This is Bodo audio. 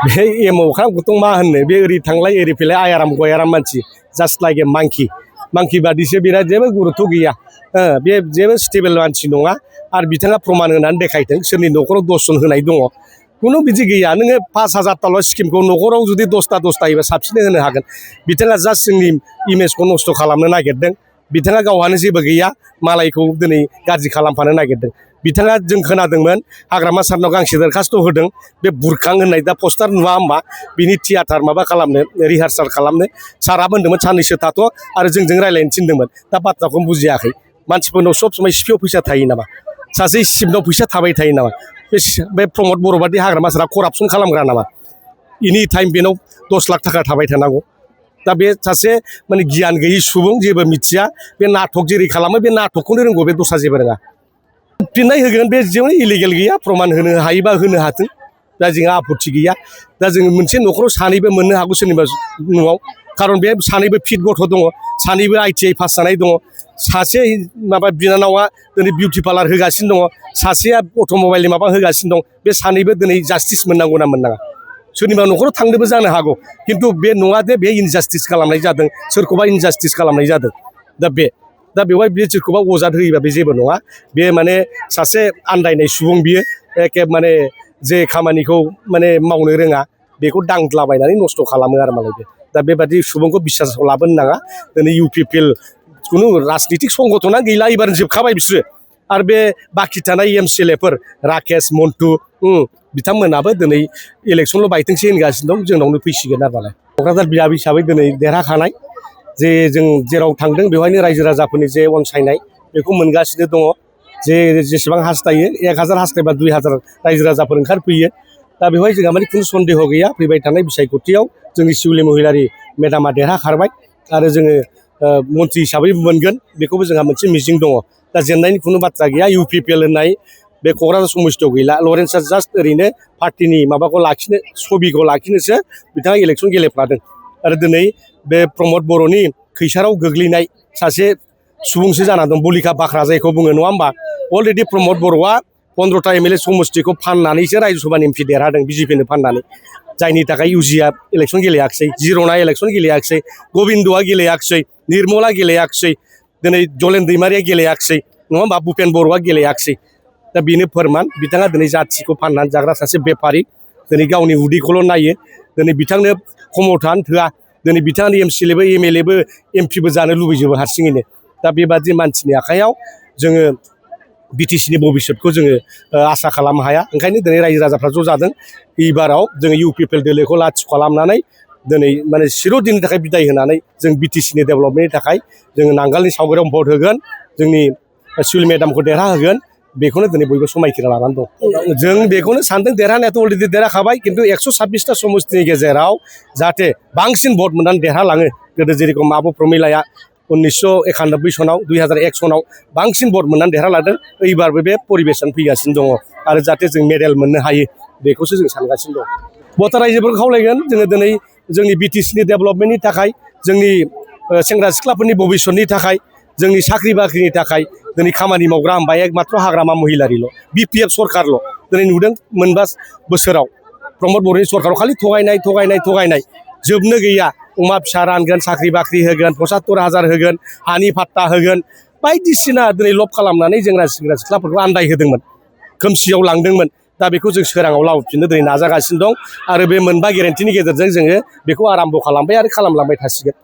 बे एमावखा गुतुं मा होननो बे ओरै थांलाय ओरै फैलाय आयाराम गयाराम मानसि जास्ट लाइक ए मांकि बादिसो बिराद जेबो गुरुत्व गैया बे जेबो स्टेबल मानसि नङा आरो बिथाङा प्रमान होनानै देखायथों सोरनि न'खराव 10 जन होनाय दङ कुनु बिदि गैया नोङो 5,000 स्किमखौ न'खराव जुदि 10टा होयोबा साबसिन होनो हागोन बिथाङा जास्ट जोंनि इमेजखौ नस्थ' खालामनो नागिरदों बिथाङा गावहानो जेबो गैया मालायखौ दिनै गाज्रि खालामफानो नागिरदों बिथाङा जों खोनादोंमोन हाग्रामा सारनाव गांसे दरखास्त होदों बे बुरखां होननाय दा पस्टार नुवा होमबा बिनि थियाटार माबा खालामनो रिहार्साल खालामनो सारा बुंदोंमोन साननैसो थाथ' आरो जोंजों रायज्लायनो थिनदोंमोन दा बाथ्राखौनो बुजियाखै मानसिफोरनाव सब समाय सिपिआव फैसा थायो नामा सासे सिपनाव फैसा थाबाय थायो नामा बे प्रमद बर' बादि हाग्रामा सारा करापसन खालामग्रा नामा एनि टाइम बेनाव 10 लाख थाखा थाबाय थानांगौ दा बे सासे माने गियान गैयि सुबुं जेबो मिथिया बे नाटक जेरै खालामो बे नाटकखौनो रोंगौ बे दस्रा जेबो रोङा फिननाय होगोन बे जेबो इलिगेल गैया प्रमान होनो हायोबा होनो हाथों दा जोंहा आपत्ति गैया दा जों मोनसे न'खराव सानैबो मोननो हागौ सोरनिबा न'आव खारन बे सानैबो फिट गथ' दङ सानैबो ITI पास जानाय दङ सासे माबा बिनानावा दिनै बिउटि पार्लार होगासिनो दङ सासेया अट'मबाइलनि माबा होगासिनो दं बे सानैबो दिनै जास्टिस मोननांगौ ना मोननाङा सोरनिबा न'खराव थांनोबो जानो हागौ खिन्थु बे नङा दे बे इनजास्टिस खालामनाय जादों सोरखौबा इनजास्टिस खालामनाय जादों दा बेवहाय बे सोरखौबा अजाद होयोबा बे जेबो नङा बे माने सासे आन्दायनाय सुबुं बियो एखे माने जे खामानिखौ माने मावनो रोङा बेखौ दांद्लाबायनानै नस्थ' खालामो आरो मालाय बे दा बेबादि सुबुंखौ बिसासाव लाबोनो नाङा दिनै UPPL खुनु राजनितिक संगठना गैला एबार जोबखाबाय बिसोरो आरो बे बाखि थानाय MCLAफोर राकेश मन्टु बिथांमोनाबो दिनै इलेक्सनल' बायथोंसै होनगासिनो दं जोंनावनो फैसिगोन आरो मालाय क'क्राझार बियाब हिसाबै दिनै देरहाखानाय जे जों जेराव थांदों बेवहायनो रायजो राजाफोरनि जे अनसायनाय बेखौ मोनगासिनो दङ जे जेसेबां हास्थायो 1000 हास्थायबा 2000 रायजो राजाफोर ओंखारफैयो दा बेवहाय जोंहा माने खुनु सन्देह गैया फैबाय थानाय बिसायख'थियाव जोंनि शिउलि महिलारि मेदामा देरहाखारबाय आरो जोङो मन्थ्रि हिसाबै मोनगोन बेखौबो जोंहा मोनसे मिजिं दङ दा जेननायनि खुनु बाथ्रा गैया UPPL होननाय बे क'क्राझार समस्थियाव गैला लरेन्सआ जास्ट ओरैनो पार्टिनि माबाखौ लाखिनो सबिखौ लाखिनोसो बिथाङा इलेक्सन गेलेफ्लादों आरो दिनै बे प्रमद बर'नि खैसाराव गोग्लैनाय सासे सुबुंसो जाना दं बुलिका बाख्रा जायखौ बुङो नङा होमबा अलरेडि प्रमद बर'आ 15टा MLA समस्थिखौ फाननानैसो रायजोसभानि एमपि देरहादों BJPनो फाननानै जायनि थाखाय UGआ इलेक्सन गेलेयाखिसै जिर'ना इलेक्सन गेलेयाखिसै गबिन्दआ गेलेयाखिसै निर्मला गेलेयाखिसै दिनै जलेन दैमारिया गेलेयाखिसै नङा होमबा भुपेन बर'आ गेलेयाखिसै दा बेनो फोरमान बिथाङा दिनै जाथिखौ फाननानै जाग्रा सासे बेफारि दिनै गावनि उदैखौल' नायो दिनै बिथांनो खमथानो थोआ दिनै बिथाङानो MCLAबो MLAबो MPबो जानो लुबैजोबो हारसिङैनो दा बेबादि मानसिनि आखायाव जोङो BTCनि भबिष्यतखौ जोङो आसा खालामनो हाया ओंखायनो दिनै रायजो राजाफ्रा ज' जादों एबाराव जोङो UPPL दोलोखौ लाथिख' खालामनानै दिनै माने चिरदिननि थाखाय बिदाय होनानै जों BTCनि डेभेलपमेन्टनि थाखाय जोङो नांगालनि सावगारियाव भट होगोन जोंनि शिउलि मेदामखौ देरहाहोगोन बेखौनो दिनै बयबो समायखिरा लानानै दं जों बेखौनो सानदों देरहानायाथ' अलरेडि देरहाखाबाय खिन्थु 126टा समस्थिनि गेजेराव जाहाथे बांसिन भट मोननानै देरहालाङो गोदो जेरेखम आब' प्रमिलाया 1991 सनाव 2001 सनाव बांसिन भट मोननानै देरहालांदों एबारबो बे परिबेसन फैगासिनो दङ आरो जाहाथे जों मेडेल मोननो हायो बेखौसो जों सानगासिनो दं भटार रायजोफोरखौ खावलायगोन जोङो दिनै जोंनि BTCनि डेभेलपमेन्टनि थाखाय जोंनि सेंग्रा सिख्लाफोरनि भबिष्यतनि थाखाय जोंनि साख्रि बाख्रिनि थाखाय दिनै खामानि मावग्रा होनबा एकमात्र हाग्रामा महिलारिल' BPF सरकारल' दिनै नुदों मोनबा बोसोराव प्रमद बर'नि सरकाराव खालि थगायनाय जोबनो गैया अमा फिसा रानगोन साख्रि बाख्रि होगोन 75,000 होगोन हानि फाट्टा होगोन बायदिसिना दिनै लब खालामनानै जोंना सेंग्रा सिख्लाफोरखौ आन्दायहोदोंमोन खोमसियाव लांदोंमोन दा बेखौ जों सोराङाव लाबोफिननो दिनै नाजागासिनो दं आरो बे मोनबा गेरेन्टिनि गेजेरजों जोङो बेखौ आराम्भ' खालामबाय आरो खालामलांबाय थासिगोन